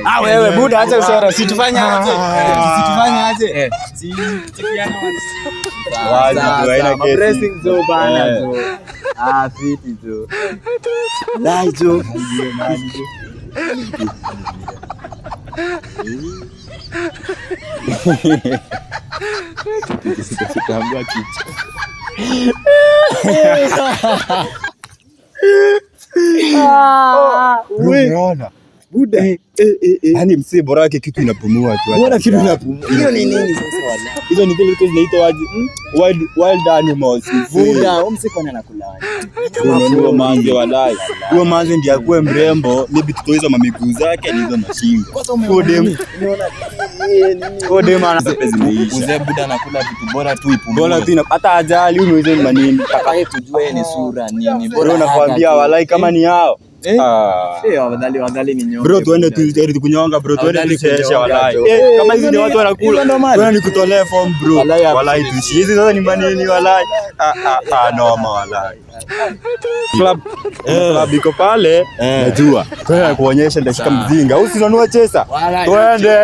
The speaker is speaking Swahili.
Ah, wewe buda, acha usoro. Si tufanye aje? Si tufanye aje? Si tukiana. Wazi tu, haina kesi. Blessing zo bana zo. Ah, fiti zo. Lai zo. Sitaambua kichwa. Umeona? Buda. Yaani msee bora yake kitu inapumua tu. Bora kitu inapumua. Hiyo ni nini sasa wala? Hizo ni zile vitu zinaitwa aje? Wild animals. Buda, huyu msee kwani anakula aje? Huyo manze walai. Huyo manze ndiye akuwe mrembo, maybe tutoe hizo mamiguu zake na hizo mashingo. Kwanza Huyo umeona dem, nini? Umeona nini? huyo dem ana zimeisha. Uzee buda anakula vitu bora tu ipumue. Bora tu hata ajali huyo ni manini. Nataka yeye tujue ni sura nini. Bro Bora nakwambia haga tu. walai kama ni hao. Eh? Ah. Eh, afadhali afadhali ni nyonge. Bro tuende buda. tu tuende kunyonga bro, tuende Afadhali tucheshe kunyonga, walai. jo. Eh, kama hizi Hizo ni watu wanakula. hizo ndo mali. Bora nikutolee form bro. Walai hapo. Walai tuishi. Hizi sasa ni manini walai. Ah ah ah noma walai. Club iko pale. Najua. Twende kuonyesha ndashika mzinga. Usinunue chesa. Walai. Twende.